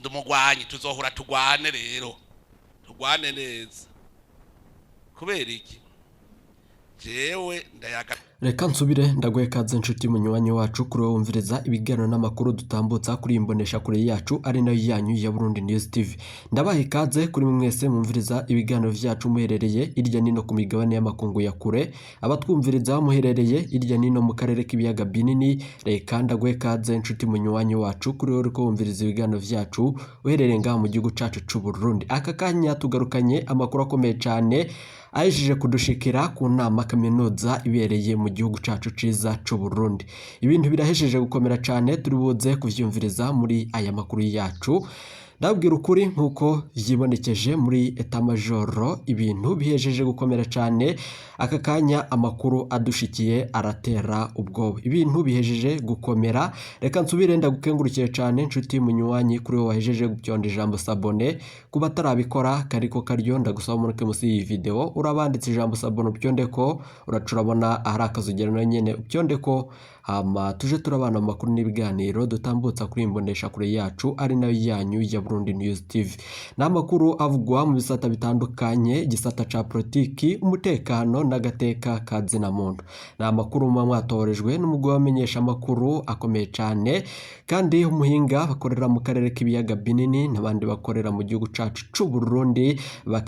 Ndi umugwanyi, tuzohura tugwane rero, tugwane neza. Kubera iki? Jewe ndayaga. Reka nsubire ndaguhe kaze, nshuti munywanyi wacu, kuri wowe wumviriza ibiganiro n'amakuru dutambutsa kuri iyi mboneshakure yacu, ari nayo yanyu ya Burundi News TV. Ndabaha ikaze kuri mwese mwumviriza ibiganiro vyacu muherereye irya nino ku migabane y'amakungu ya kure, abatwumviriza muherereye irya nino mu karere k'ibiyaga binini. Reka ndaguhe kaze, nshuti munywanyi wacu, kuri wowe uriko wumviriza ibiganiro vyacu uherereye ngaha mu gihugu cacu c'u Burundi. Aka kanya tugarukanye amakuru akomeye cane ahejeje kudushikira ku nama kaminuza ibereye mu gihugu cacu ciza c'u Burundi. Ibintu birahejeje gukomera cane, turi buze kuvyumviriza muri aya makuru yacu. Ndabwira ukuri, nk'uko vyibonekeje muri état-major, ibintu bihejeje gukomera cane. Aka kanya amakuru adushikiye aratera ubwoba, ibintu bihejeje gukomera. Reka nsubire ndagukengurukiye cane, nshuti munywanyi, kuri wowe wahejeje gupyonda ijambo s'abonner. Ku batarabikora, kariko karyo ndagusaba munuke musi y'iyi video urabanditse ijambo s'abonner, upyonde ko uraca urabona ahari akazogera, nayo nyene upyonde ko, hama tuje turabana mu makuru n'ibiganiro dutambutsa kuri imbonesha kure yacu, ari nayo yanyu ya Burundi News TV. Ni amakuru avugwa mu bisata bitandukanye, igisata ca politiki, umutekano n'agateka ka zina muntu. Ni amakuru muba mwatorejwe n'umugwi w'abamenyesha amakuru akomeye cane kandi umuhinga, bakorera mu karere k'ibiyaga binini n'abandi bakorera mu gihugu cacu c'u Burundi,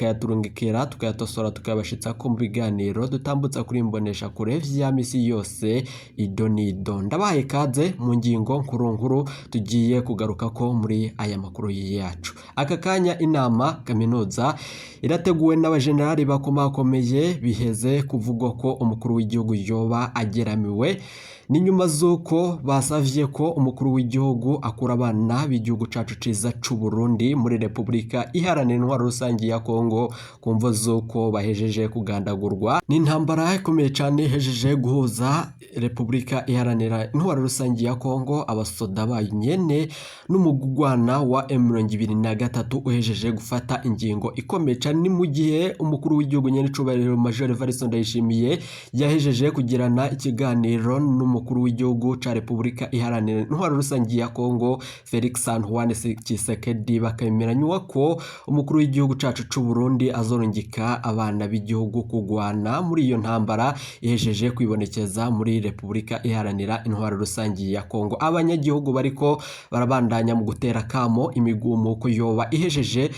bakayaturungikira, tukayatosora, tukayabashitsa ko mu biganiro dutambutsa kuri imbonesha kure vya misi yose ido nido. Ndabahaye kaze mu ngingo nkuru nkuru tugiye kugaruka ko muri aya makuru yacu. Aka kanya inama kaminuza irateguwe n'abajenerali bakomakomeye. Biheze kuvugwa ko umukuru w'igihugu yoba ageramiwe. Ni nyuma z'uko basavye ko umukuru w'igihugu akura abana b'igihugu cacu ciza c'u Burundi muri Repubulika Iharanira Intwaro Rusangi ya Kongo ku mvo z'uko bahejeje kugandagurwa. Ni intambara ikomeye cane ihejeje guhuza Repubulika Iharanira Intwaro Rusangi ya Kongo, abasoda bayo nyene, n'umugwana wa M23 uhejeje gufata ingingo ikomeye cane. Ni mu gihe umukuru w'igihugu nyene icubahiro Major Evariste Ndayishimiye yahejeje kugirana ikiganiro n'umukuru w'igihugu ca Repubulika Iharanira Intwaro Rusangi ya Kongo, Felix Antoine Tshisekedi, bakemeranywa ko umukuru w'igihugu cacu c'u Burundi azorungika abana b'igihugu kugwana muri iyo ntambara ihejeje kwibonekeza muri Repubulika Iharanira Intwaro Rusangi ya Kongo. Abanyagihugu bariko barabandanya mu gutera kamo imigumuko yoba ihejeje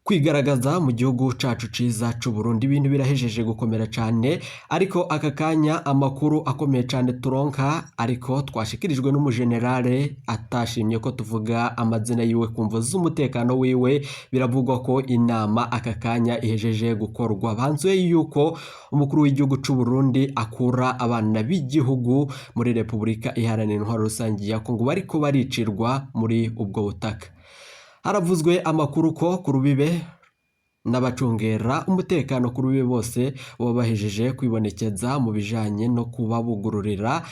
kwigaragaza mu gihugu cacu ciza c'u Burundi. Ibintu birahejeje gukomera cane, ariko aka kanya amakuru akomeye cane turonka, ariko twashikirijwe n'umujenerale atashimye ko tuvuga amazina yiwe kumvo z'umutekano wiwe, biravugwa ko inama aka kanya ihejeje gukorwa, banzuye yuko umukuru w'igihugu c'u Burundi akura abana b'igihugu muri Repubulika Iharanira Intwaro Rusangi ya Kongo bariko baricirwa muri ubwo butaka. Haravuzwe amakuru ko ku rubibe n'abacungera umutekano ku rubibe bose baba bahejeje kwibonekeza mu bijanye no kuba bugururira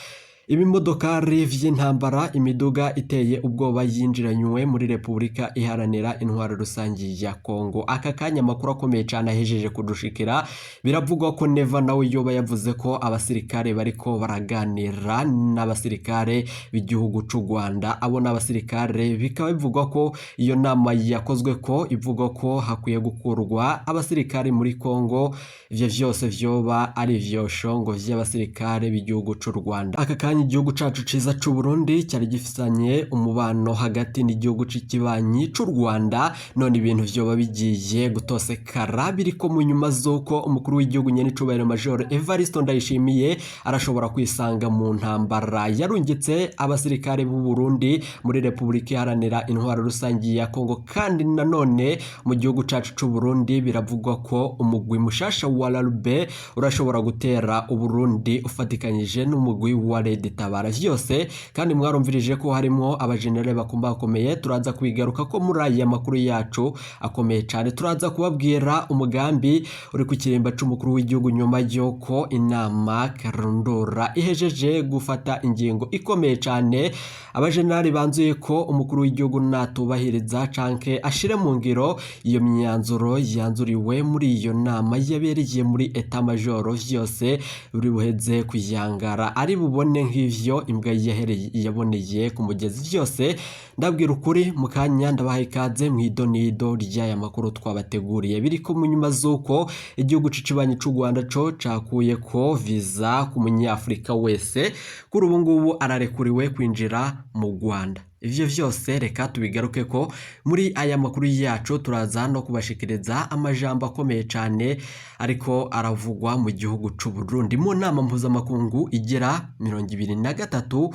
ibimodokari vy'intambara imiduga iteye ubwoba yinjiranywe muri Repubulika Iharanira Intwaro Rusangi ya Kongo. Aka kanya amakuru akomeye cane ahejeje kudushikira, biravugwa ko Neva nawe yoba yavuze ko abasirikare bariko baraganira n'abasirikare b'igihugu c'u Rwanda. Abo n'abasirikare, bikaba bivugwa ko iyo nama yakozwe ko ivugwa ko hakwiye gukurwa abasirikare muri Kongo. Ivyo vyose vyoba ari ivyosho ngo vy'abasirikare b'igihugu c'u Rwanda. Aka kanya igihugu cacu ciza c'u Burundi cyari gifitanye umubano hagati n'igihugu c'ikibanyi c'u Rwanda, none ibintu vyoba bigiye gutosekara. Biriko mu nyuma z'uko umukuru w'igihugu nyene icubahiro Major Evariste Ndayishimiye arashobora kwisanga mu ntambara, yarungitse abasirikare b'u Burundi muri Repubulika Iharanira Intwaro Rusangi ya Kongo. Kandi nanone mu gihugu cacu c'u Burundi biravugwa ko umugwi mushasha wa Larube urashobora gutera Uburundi ufatikanyije n'umugwi wa Red Tabara. Vyose kandi mwarumvirije ko harimo abajenerali bakomeye. Turaza kubigaruka ko muri aya makuru yacu akomeye cyane. Turaza kubabwira umugambi uri ku kirimba c'umukuru w'igihugu nyuma y'uko inama karundura ihejeje gufata ingingo ikomeye cyane. Abajenerali banzuye ko umukuru w'igihugu natubahiriza canke ashire mu ngiro iyo myanzuro yanzuriwe muri iyo nama yabereye muri état-major, vyose buri buheze kuyangara, ari bubone nk'ivyo imbwa yahereye yaboneye ku mugezi. Vyose Ndabwira ukuri mu kanya ndabaha ikaze mu idonido ry'aya makuru twabateguriye. Biriko mu nyuma z'uko igihugu c'ikibanyi c'u Rwanda co cakuye ko viza ku munyafurika wese, kuri ubu ngubu ararekuriwe kwinjira mu Rwanda. Ivyo vyose reka tubigaruke ko muri aya makuru yacu. Turaza no kubashikiriza amajambo akomeye cane ariko aravugwa mu gihugu c'u Burundi mu nama mpuzamakungu igera 23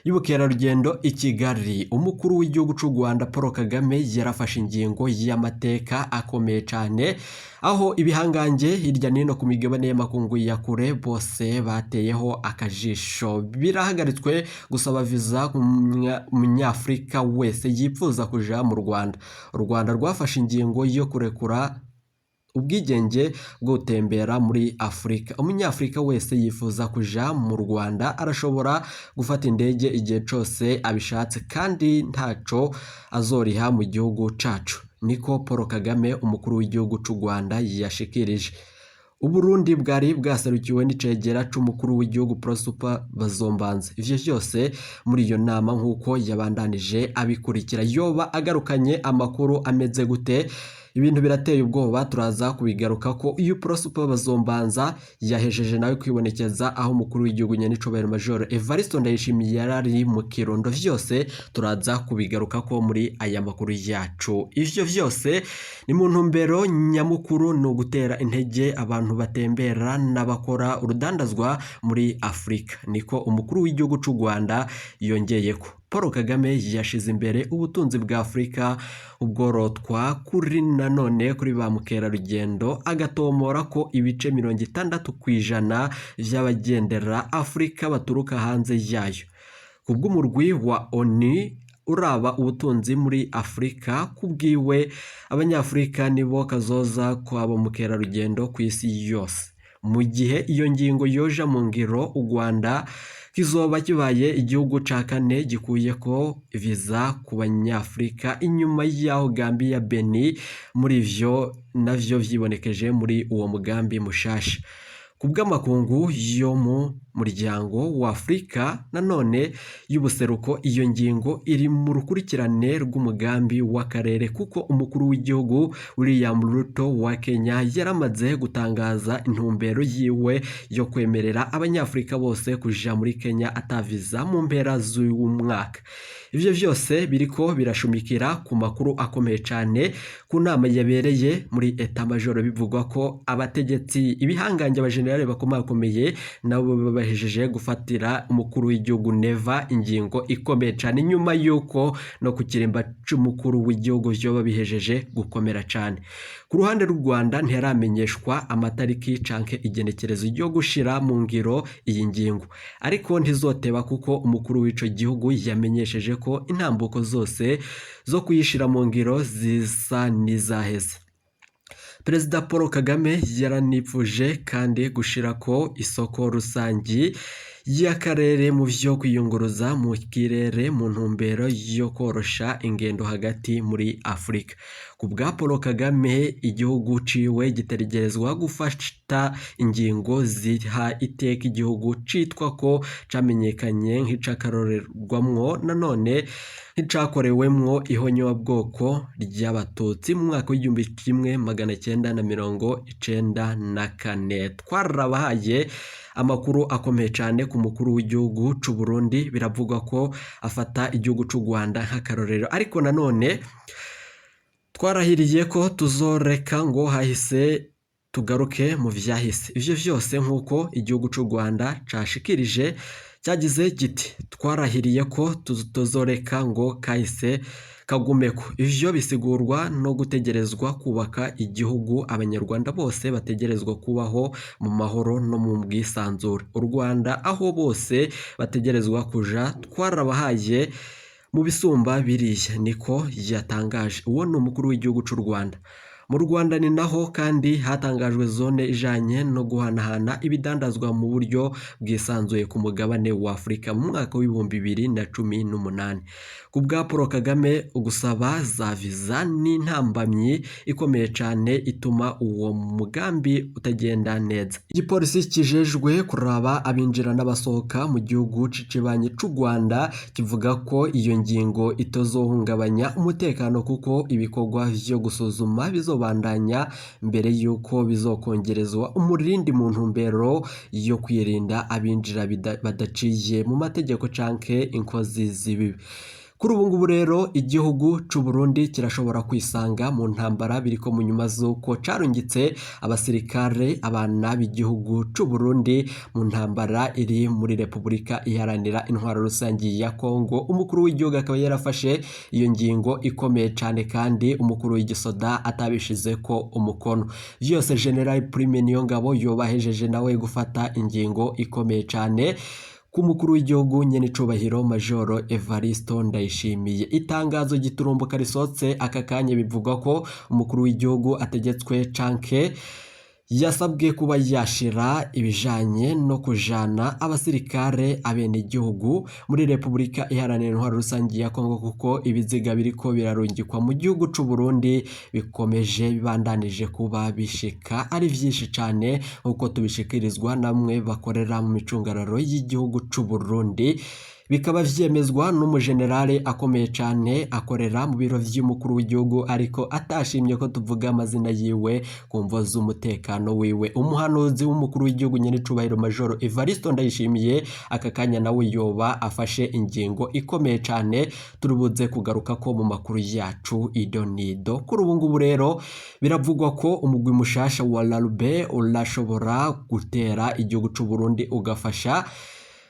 y'ubukerarugendo i Kigali. Umukuru w'igihugu c'u Rwanda Paul Kagame yarafashe ingingo y'amateka akomeye cane, aho ibihangange hirya nino ku migabane y'amakungu ya kure bose bateyeho akajisho. Birahagaritswe gusaba viza ku munyafurika wese yipfuza kuja mu Rwanda. U Rwanda rwafashe ingingo yo kurekura ubwigenge bwo gutembera muri Afurika. Umunyafurika wese yifuza kuja mu Rwanda arashobora gufata indege igihe cose abishatse, kandi ntaco azoriha mu gihugu cacu, niko Paul Kagame, umukuru w'igihugu c'u Rwanda, yashikirije. Uburundi bwari bwaserukiwe n'icegera c'umukuru w'igihugu Prosper Bazombanza. Ivyo vyose muri iyo nama nk'uko yabandanije abikurikira. Yoba agarukanye amakuru ameze gute? Ibintu birateye ubwoba, turaza kubigaruka ko. Iyo Prosper Bazombanza yahejeje nawe kwibonekeza aho umukuru w'igihugu nyenicubahiro Major Evariste Ndayishimiye yarari mu Kirundo. Vyose turaza kubigaruka ko muri aya makuru yacu. Ivyo vyose ni mu ntumbero nyamukuru ni ugutera intege abantu batembera n'abakora urudandazwa muri Afurika, niko umukuru w'igihugu c'u Rwanda yongeyeko. Paul Kagame yashize imbere ubutunzi bwa Afurika ubworotwa kuri nanone kuri ba mukerarugendo, agatomora ko ibice 60% vy'abagendera Afurika baturuka hanze yayo. Kubw'umurwi wa ONU uraba ubutunzi muri Afurika, kubwiwe abanyafurika nibo kazoza kwabo mukerarugendo ku isi yose. Mu gihe iyo ngingo yoja mu ngiro, u Rwanda kizoba kibaye igihugu ca kane gikuyeko viza ku banyafurika, inyuma y'aho Gambia, Benin muri ivyo navyo vyibonekeje muri uwo mugambi mushasha. Kubw'amakungu yo mu muryango wa Afurika nanone y'ubuseruko, iyo ngingo iri mu rukurikirane rw'umugambi w'akarere, kuko umukuru w'igihugu William Ruto wa Kenya yaramaze gutangaza intumbero yiwe yo kwemerera abanyafurika bose kuja muri Kenya ata viza mu mpera z'uyu mwaka. Ivyo vyose biriko birashumikira ku makuru akomeye cane ku nama yabereye muri Etat Major. Bivugwa ko abategetsi, ibihangange, abajenerali bakomakomeye nabo bahejeje gufatira umukuru w'igihugu Neva ingingo ikomeye cane, nyuma y'uko no ku kirimba c'umukuru w'igihugu vyoba bihejeje gukomera cane. Ku ruhande rw'u Rwanda ntiharamenyeshwa amatariki canke igenekerezo ryo gushira mu ngiro iyi ngingo, ariko ntizoteba, kuko umukuru w'ico gihugu yamenyesheje ko intambuko zose zo kuyishira mu ngiro zisa n'izaheze. Perezida Paul Kagame yaranipfuje kandi gushirako isoko rusangi y'akarere mu vyo kwiyunguruza mu kirere, mu ntumbero yo korosha ingendo hagati muri Afurika. Ku bwa Paul Kagame, igihugu ciwe gitegerezwa gufata ingingo ziha iteka igihugu citwa ko camenyekanye nk'icakarorerwamwo nanone nk'icakorewemwo ihonyabwoko ry'abatutsi mu mwaka w'1994. Twarabahaye amakuru akomeye cane ku mukuru w'igihugu c'u Burundi. Biravugwa ko afata igihugu c'u Rwanda nk'akarorero, ariko nanone twarahiriye ko tuzoreka ngo hahise tugaruke mu vyahise. Ivyo vyose nk'uko igihugu c'u Rwanda cashikirije, cyagize giti: "Twarahiriye ko tuzoreka ngo kahise kagumeko." Ivyo bisigurwa no gutegerezwa kubaka igihugu abanyarwanda bose bategerezwa kubaho mu mahoro no mu bwisanzure, u Rwanda aho bose bategerezwa kuja. Twarabahaye mu bisumba biriya, niko yatangaje. Uwo ni umukuru w'igihugu c'u Rwanda. Mu Rwanda ni naho kandi hatangajwe zone ijanye no guhanahana ibidandazwa mu buryo bwisanzuye ku mugabane wa Afurika mu mwaka w'2018. Ku bwa Paul Kagame, ugusaba za viza n'intambamyi ikomeye cane ituma uwo mugambi utagenda neza. Igipolisi kijejwe kuraba abinjira n'abasohoka mu gihugu c'ikibanyi c'u Rwanda kivuga ko iyo ngingo itazohungabanya umutekano kuko ibikorwa vyo gusuzuma bizobandanya mbere yuko bizokongerezwa umurindi mu ntumbero yo kwirinda abinjira badaciye mu mategeko canke inkozi z'ibibi. Kuri ubu ngubu rero igihugu c'u Burundi kirashobora kwisanga mu ntambara biriko mu nyuma z'uko carungitse abasirikare abana b'igihugu c'u Burundi mu ntambara iri muri Repubulika Iharanira Intwaro Rusangi ya Kongo. Umukuru w'igihugu akaba yarafashe iyo ngingo ikomeye cane kandi umukuru w'igisoda atabishizeko umukono. Vyose General Prime Niyongabo yobahejeje nawe gufata ingingo ikomeye cane ku mukuru w'igihugu nyenicubahiro Majoro Evaristo Ndayishimiye. Itangazo giturumbuka risohotse aka kanya bivugwa ko umukuru w'igihugu ategetswe canke yasabwe kuba yashira ibijanye no kujana abasirikare abenegihugu muri Repubulika Iharanira Intwaro Rusangi ya Kongo kuko ibiziga biriko birarungikwa mu gihugu c'u Burundi bikomeje bibandanije kuba bishika ari vyinshi cane nkuko tubishikirizwa namwe bakorera mu micungararo y'igihugu c'u Burundi. Bikaba vyemezwa n'umujenerale akomeye cane akorera mu biro vy'umukuru w'igihugu ariko atashimye ko tuvuga amazina yiwe ku mvo z'umutekano wiwe. Umuhanuzi w'umukuru w'igihugu nyenicubahiro Majoro Evaristo Ndayishimiye aka kanya nawe yoba afashe ingingo ikomeye cane turubuze kugaruka ko mu makuru yacu idonido. Kuri ubu ngubu rero biravugwa ko umugwi mushasha wa Larube urashobora gutera igihugu c'u Burundi ugafasha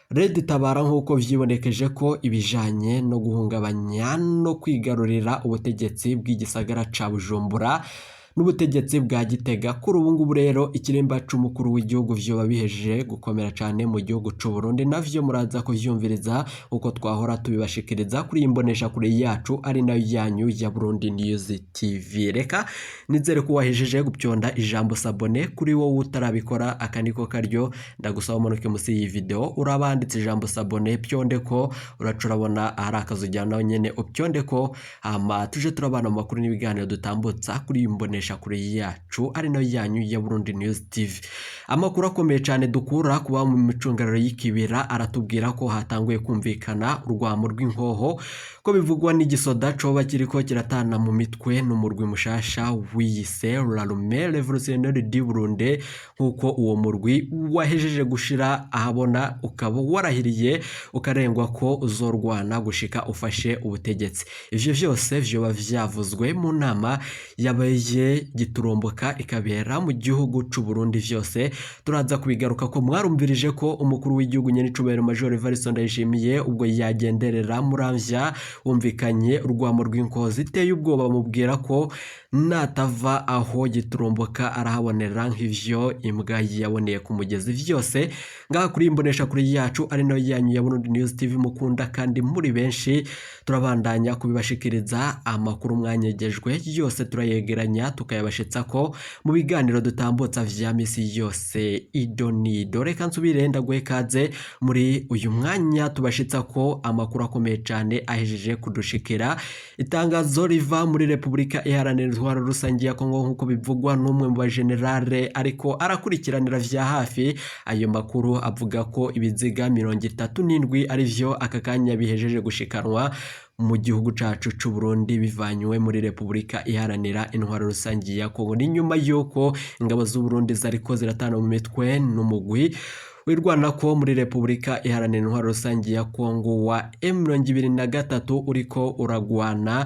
Red Tabara nk'uko vyibonekeje ko ibijanye no guhungabanya no kwigarurira ubutegetsi bw'igisagara ca Bujumbura n'ubutegetsi bwa Gitega. Kuri ubu ngubu rero ikirimba c'umukuru w'igihugu vyoba bihejeje gukomera cane mu gihugu c'u Burundi, navyo muraza kuvyumviriza uko twahora tubibashikiriza kuri iyi mbonesha kure yacu ari nayo yanyu ya Burundi News TV. Reka nizere ko wahejeje gupyonda ijambo sabone. Kuri wowe utarabikora aka niko karyo, ndagusaba umanuke musi y'iyi video urabanditse ijambo sabone, pyonde ko uraca urabona ahari akazu ujyana nawe nyene upyonde ko, hama tuje turabana mu makuru n'ibiganiro dutambutsa kuri iyi mbonesha kure yacu ari nayo yanyu ya Burundi News TV. Amakuru akomeye cyane dukura kuba mu micungararo y'ikibira aratubwira ko hatanguye kumvikana urwamo rw'inkoho ko bivugwa n'igisoda coba kiriko kiratana mu mitwe n'umurwi mushasha wiyise L'armée Révolutionnaire du Burundi, nk'uko uwo murwi wahejeje gushira ahabona ukaba warahiriye ukarengwa ko uzorwana gushika ufashe ubutegetsi. Ivyo vyose vyoba vyavuzwe mu nama yabaye giturumbuka ikabera mu gihugu c'u Burundi. Vyose turaza kubigaruka ko mwarumvirije ko umukuru w'igihugu nyenicubahiro Major Evaristo Ndayishimiye ubwo yagenderera Muramvya wumvikanye urwamo rw'inkozi iteye ubwoba bamubwira ko natava aho giturumbuka arahabonera nk'ivyo imbwa yaboneye ku mugezi. Vyose ngaha kuri imbonesha kuri yacu ari nayo yanyu ya Burundi News TV mukunda kandi muri benshi, turabandanya kubibashikiriza amakuru mwanyegejwe yose turayegeranya tukayabashitsa ko mu biganiro dutambutsa vya misi yose idonido. Reka nsubire ndaguhe kaze muri uyu mwanya tubashitsa ko amakuru akomeye cane ahejeje kudushikira. Itangazo riva muri Repubulika Iharanira Intwaro Rusangi ya Kongo nk'uko bivugwa n'umwe mu bajenerale ariko arakurikiranira vya hafi ayo makuru, avuga ko ibiziga 37 arivyo aka kanya bihejeje gushikanwa mu gihugu cacu c'u Burundi bivanywe muri Repubulika Iharanira Intwaro Rusangi ya Kongo. Ni nyuma yuko ingabo z'u Burundi zariko ziratana mu mitwe n'umugwi wirwana ko muri Repubulika Iharanira Intwaro Rusangi ya Kongo wa M23 uriko uragwana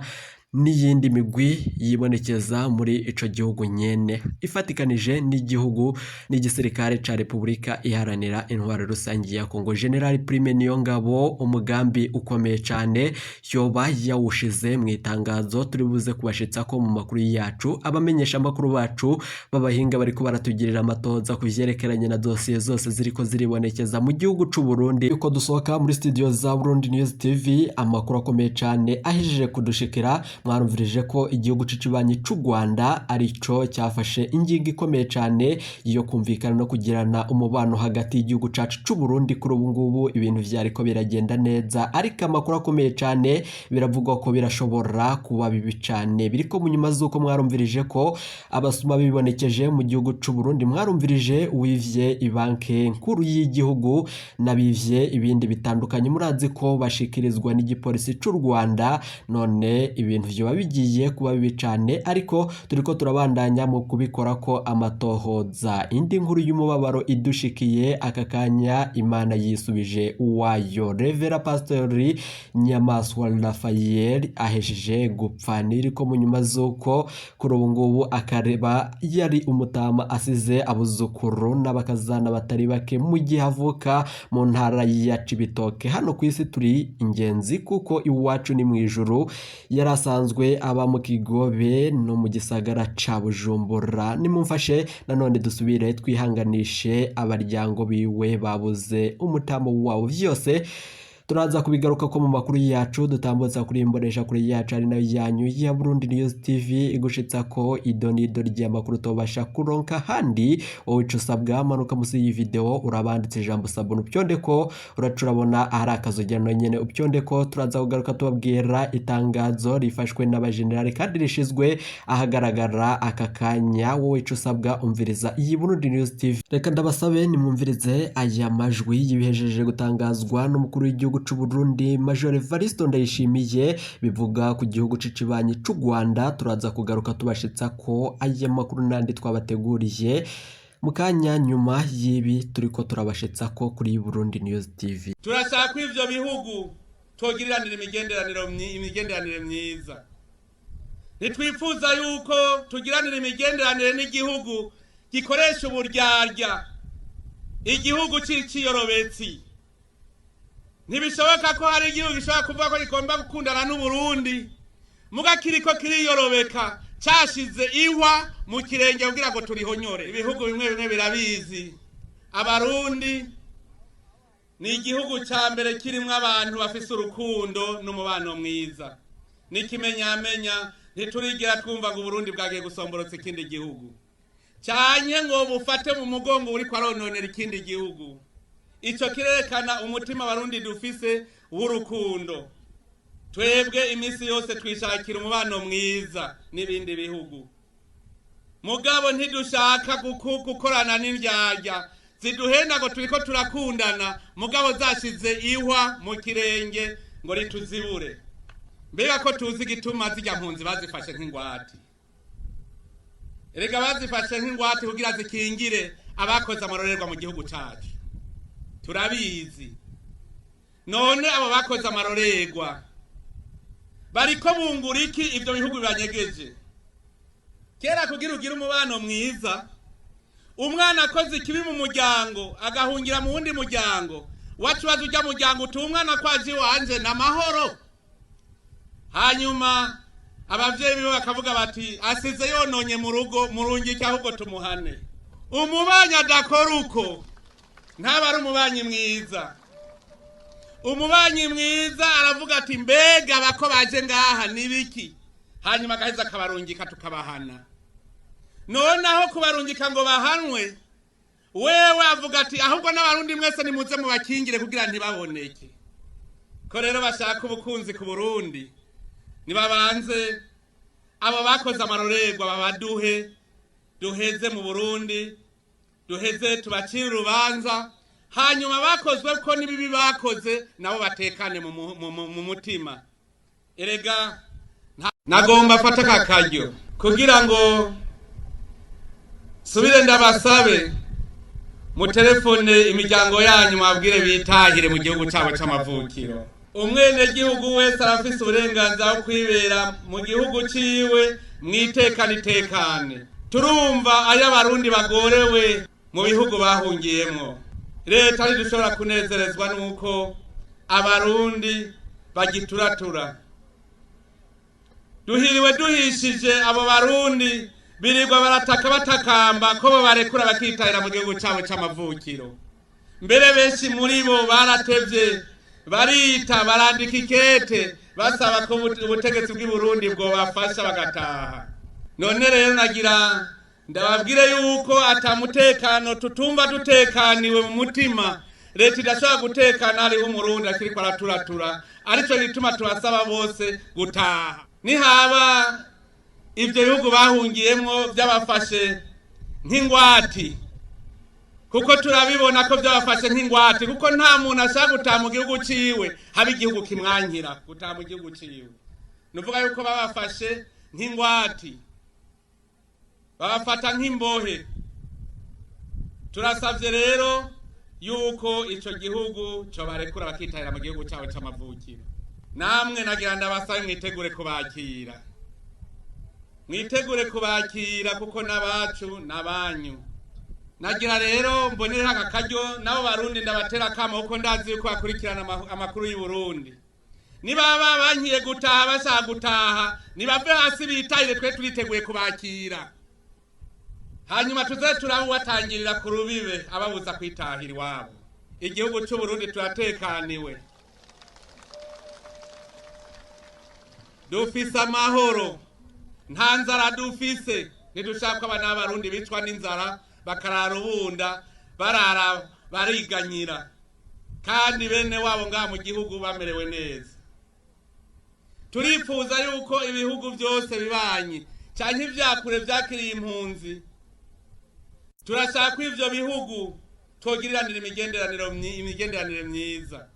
n'iyindi migwi yibonekeza muri ico gihugu nyene ifatikanije n'igihugu n'igisirikare ca Repubulika Iharanira Intwaro Rusangi ya Kongo. General Prime Niyongabo umugambi ukomeye cane yoba yawushize mu itangazo turi buze kubashitsa ko mu makuru yacu. Abamenyesha amakuru bacu b'abahinga bariko baratugirira amatoza ku vyerekeranye na dosiye zose ziriko ziribonekeza mu gihugu c'u Burundi. Uko dusohoka muri studio za Burundi News TV, amakuru akomeye cane ahejeje kudushikira Mwarumvirije ko igihugu c'ikibanyi c'u Rwanda arico cyafashe ingingo ikomeye cane yo kumvikana no kugirana umubano hagati y'igihugu cacu c'u Burundi. Kuri ubu ngubu ibintu vyariko biragenda neza, ariko amakuru akomeye cane biravugwa ko birashobora kuba bibi cane. Biriko mu nyuma z'uko mwarumvirije ko abasuma bibonekeje mu gihugu c'u Burundi, mwarumvirije uwivye ibanke nkuru y'igihugu n'abivye ibindi bitandukanye, murazi ko bashikirizwa n'igipolisi c'u Rwanda. None ibintu vyoba bigiye kuba bibi cane, ariko turiko turabandanya mu kubikora ko amatohoza. Indi nkuru y'umubabaro idushikiye aka kanya, Imana yisubije uwayo. Revera Pastori Nyamaswa Raphael ahesheje gupfa. Niriko mu nyuma z'uko kuri ubu ngubu akareba yari umutama asize abuzukuru n'abakazana batari bake mu gihe avuka mu ntara ya Cibitoke. Hano ku isi turi ingenzi kuko iwacu ni mu ijuru. Yari asanzwe aba mu Kigobe no mu gisagara ca Bujumbura. Nimumfashe nanone dusubire twihanganishe abaryango biwe babuze umutamo wabo. Vyose turaza kubigaruka ko mu makuru yacu dutambutsa kuri imbonesha kuri yacu ari nayo yanyu ya Burundi News TV, igushitsa ko idonido ry'amakuru tobasha kuronka handi. Wowe ico usabwa, manuka musi y'iyi video urabanditse ijambo sabone, upyonde ko uraca urabona ahari akazogera nayo nyene upyonde ko. Turaza kugaruka tubabwira itangazo rifashwe n'abajenerali kandi rishizwe ahagaragara aka kanya. Wowe ico usabwa, umviriza iyi Burundi News TV. Reka ndabasabe nimwumvirize aya majwi y'ibihejeje gutangazwa n'umukuru w'igihugu c'u Burundi Major Evaristo Ndayishimiye, bivuga ku gihugu c'ikibanyi c'u Rwanda. Turaza kugaruka tubashitsa ko aya makuru n'andi twabateguriye mu kanya nyuma y'ibi turiko turabashitsa ko kuri Burundi News TV. Turashaka ko ivyo bihugu twogiriranira imigenderanire myiza. Ntitwifuza yuko tugiranira imigenderanire n'igihugu gikoresha uburyarya, igihugu c'iciyorobetsi. Ntibishoboka ko hari igihugu gishobora kuvuga ko gigomba gukundana n'Uburundi muga kiriko kiriyorobeka, cashize ihwa mu kirenge kugira ngo turihonyore. Ibihugu bimwe bimwe birabizi. Abarundi ni igihugu ca mbere kirimwo abantu bafise urukundo n'umubano mwiza. N'ikimenyamenya, ntiturigira twumva ngo Uburundi bwagiye gusomborotsa ikindi gihugu canke ngo bufate mu mugongo uriko arononera ikindi gihugu. Ico kirerekana umutima Abarundi dufise w'urukundo. Twebwe iminsi yose twishakira umubano mwiza n'ibindi bihugu, mugabo ntidushaka gukorana n'indyarya ziduhenda ngo turiko turakundana, mugabo zashize ihwa mu kirenge ngo rituzibure. Mbega ko tuzi igituma zirya mpunzi bazifashe nk'ingwate? Erega bazifashe nk'ingwate kugira zikingire abakoze amarorerwa mu gihugu cacu, turabizi. None abo bakoze amarorerwa bariko bungura iki ivyo bihugu bibanyegeje? Kera kugira ugire umubano mwiza, umwana akoze ikibi mu muryango agahungira mu wundi muryango, wacu ujya muryango utuye umwana kwaje iwanje na mahoro. Hanyuma abavyeyi biwe bakavuga bati asize yononye mu rugo, murungike ahubwo tumuhane. Umubanyi adakora uko ntaba ari umubanyi mwiza. Umubanyi mwiza aravuga ati mbega bako baje ngaha nibiki, hanyuma agaheza akabarungika tukabahana. Noneho kubarungika ngo bahanwe, wewe avuga ati ahubwo n'Abarundi mwese nimuze mubakingire kugira ntibaboneke. Ko rero bashaka ubukunzi ku Burundi, nibabanze abo bakoze amarorerwa babaduhe, duheze mu Burundi, duheze tubacire urubanza, hanyuma bakozwe ko n'ibibi bakoze nabo batekane mu mutima. Erega nagomba afata aka karyo kugira ngo subire ndabasabe mutelefone imiryango yanyu, mwabwire bitahire mu gihugu cyabo c'amavukiro. Umwenegihugu wese arafise uburenganzira bwo kwibera mu gihugu ciwe mwitekane itekane. Turumva ayo Abarundi bagorewe mu bihugu bahungiyemwo. Leta ntidushobora kunezerezwa nuko Abarundi bagituratura. Duhiriwe duhishije abo Barundi birirwa barataka batakamba ko babarekura bakitahira mu gihugu cyabo c'amavukiro. Mbere benshi muri bo baratevye, barita, barandika ikete, basaba ko ubutegetsi bw'i Burundi bwobafasha bagataha. None rero nagira ndababwire yuko ata mutekano tutumva dutekaniwe mu mutima. Leta idashobora gutekana hariho Umurundi akiriko araturatura, arico gituma tubasaba bose gutaha. Nihaba ivyo bihugu bahungiyemwo vyabafashe nk'ingwati, kuko turabibona ko vyabafashe nk'ingwati, kuko nta muntu ashaka gutaha mu gihugu ciwe haba igihugu kimwankira gutaha mu gihugu ciwe. Nuvuga yuko babafashe nk'ingwati, babafata nk'imbohe. Turasavye rero yuko ico gihugu cobarekura bakitahira mu gihugu cabo c'amavukiro. Namwe nagira ndabasabe mwitegure kubakira, mwitegure kubakira kuko n'abacu n'abanyu. Nagira rero mbonereho aka karyo nabo Barundi ndabatera akamo, kuko ndazi yuko bakurikirana amakuru y'u Burundi. Niba babankiye gutaha bashaka gutaha, nibave hasi bitahire, twe turiteguye kubakira. Hanyuma tuze turabubatangirira ku rubibe ababuza kwitahira iwabo. Igihugu c'u Burundi turatekaniwe, dufise amahoro, nta nzara dufise. Ntidushaka ko abana b'Abarundi bicwa n'inzara bakarara ubunda barara bariganyira, kandi bene wabo ngaha mu gihugu bamerewe neza. Turifuza yuko ibihugu vyose bibanyi canke ivyakure vyakiriye impunzi, turashaka ko ivyo bihugu twogiriranira imigenderanire myiza.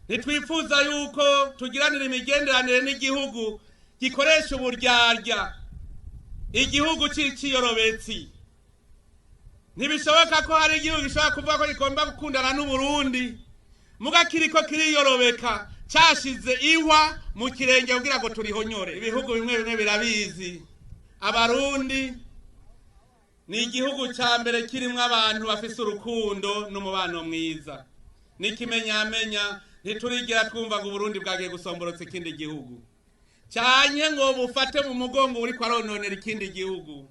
Ntitwifuza yuko tugiranira imigenderanire n'igihugu gikoresha uburyarya, igihugu c'iciyorobetsi. Ntibishoboka ko hari igihugu gishobora kuvuga ko gigomba gukundana n'Uburundi muga kiriko kiriyorobeka, cashize ihwa mu kirenge kugira ngo turihonyore. Ibihugu bimwe bimwe birabizi. Abarundi ni igihugu ca mbere kirimwo abantu bafise urukundo n'umubano mwiza. N'ikimenyamenya ntiturigera twumva ngo Uburundi bwagiye gusomborotsa ikindi gihugu, canke ngo bufate mu mugongo uriko arononera ikindi gihugu.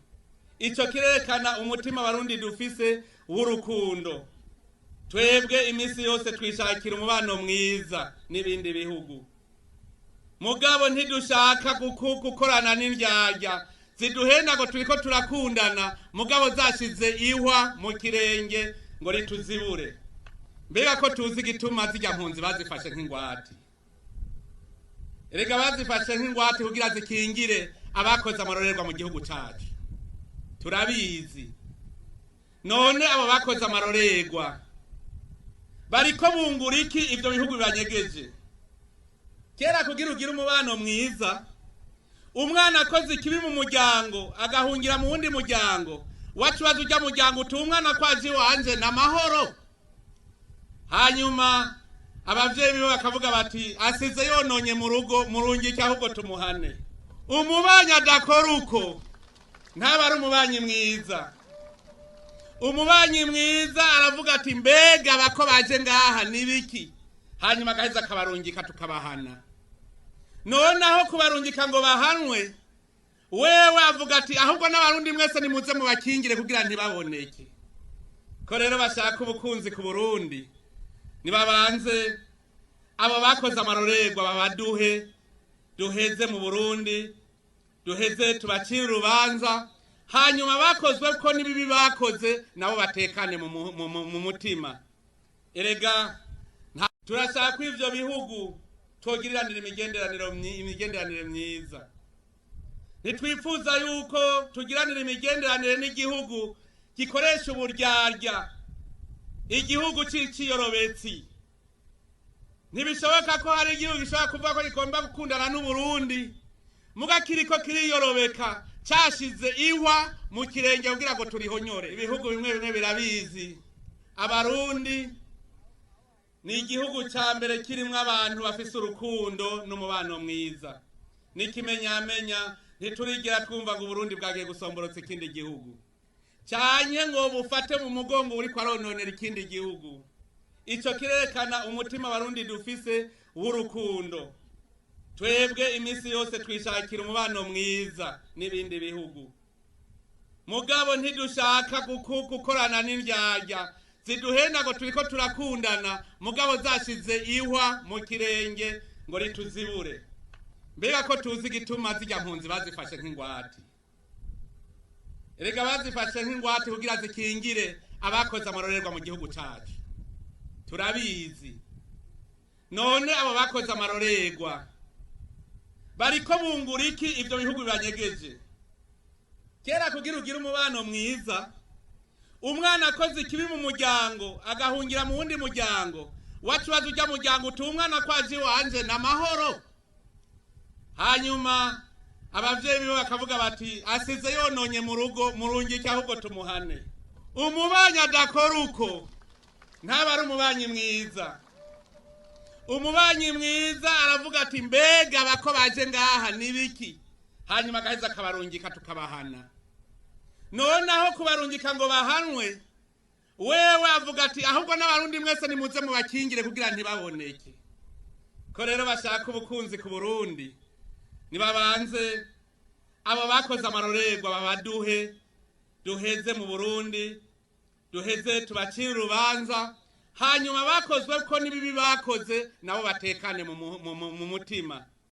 Ico kirerekana umutima Abarundi dufise w'urukundo. Twebwe imisi yose twishakira umubano mwiza n'ibindi bihugu, mugabo ntidushaka gukorana n'indyarya ziduhenda ngo turiko turakundana, mugabo zashize ihwa mu kirenge ngo rituzibure. Mbega ko tuzi igituma zirya mpunzi bazifashe nk'ingwate? Erega bazifashe nk'ingwate kugira zikingire abakoze amarorerwa mu gihugu cacu, turabizi. None abo bakoze amarorerwa bariko bungura iki ivyo bihugu bibanyegeje? Kera kugira ugire umubano mwiza, umwana akoze ikibi mu muryango agahungira mu wundi muryango, wacubaza ujya muryango uti umwana kwaje iwanje na mahoro. Hanyuma abavyeyi biwe bakavuga bati asize yononye mu rugo, murungike ahubwo tumuhane. Umubanyi adakora uko ntaba ari umubanyi mwiza. Umubanyi mwiza aravuga ati mbega bako baje ngaha nibiki, hanyuma agaheza akabarungika tukabahana. Noneho kubarungika ngo bahanwe, wewe avuga ati ahubwo n'Abarundi mwese nimuze mubakingire kugira ntibaboneke. Ko rero bashaka ubukunzi ku Burundi, nibabanze abo bakoze amarorerwa babaduhe, duheze mu Burundi, duheze tubacire urubanza, hanyuma bakozwe ko n'ibibi bakoze nabo batekane mu mutima. Erega turashaka ko ivyo bihugu twogiriranira imigenderanire myiza. Ntitwifuza yuko tugiranira imigenderanire n'igihugu gikoresha uburyarya, igihugu c'iciyorobetsi. Ntibishoboka ko hari igihugu gishobora kuvuga ko gigomba gukundana n'Uburundi muga kiriko kiriyorobeka, cashize ihwa mu kirenge kugira ngo turihonyore. Ibihugu bimwe bimwe birabizi. Abarundi ni igihugu ca mbere kirimwo abantu bafise urukundo n'umubano mwiza. N'ikimenyamenya ntiturigera twumva ngo Uburundi bwagiye gusomborotsa ikindi gihugu, canke ngo bufate mu mugongo uriko arononera ikindi gihugu. Ico kirerekana umutima Abarundi dufise w'urukundo. Twebwe imisi yose twishakira umubano mwiza n'ibindi bihugu, mugabo ntidushaka gukorana n'indyarya ziduhenda ngo turiko turakundana, mugabo zashize ihwa mu kirenge ngo rituzibure. Mbega ko tuzi igituma zirya mpunzi bazifashe nk'ingwate? Erega bazifashe nk'ingwate kugira zikingire abakoze amarorerwa mu gihugu cacu, turabizi. None abo bakoze amarorerwa bariko bungura iki ivyo bihugu bibanyegeje? Kera kugira ugire umubano mwiza, umwana akoze ikibi mu muryango agahungira mu wundi muryango, wacubaza ujya muryango uti umwana kwaje iwanje ni amahoro. Hanyuma abavyeyi biwe bakavuga bati asize yononye mu rugo, murungike ahubwo tumuhane. Umubanyi adakora uko ntaba ari umubanyi mwiza. Umubanyi mwiza aravuga ati mbega bako baje ngaha nibiki, hanyuma agaheza akabarungika tukabahana. Noneho kubarungika ngo bahanwe, wewe avuga ati ahubwo n'abarundi mwese nimuze mubakingire kugira ntibaboneke. Ko rero bashaka ubukunzi ku Burundi, nibabanze abo bakoze amarorerwa babaduhe, duheze mu Burundi, duheze tubacire urubanza, hanyuma bakozwe ko n'ibibi bakoze nabo batekane mu mutima.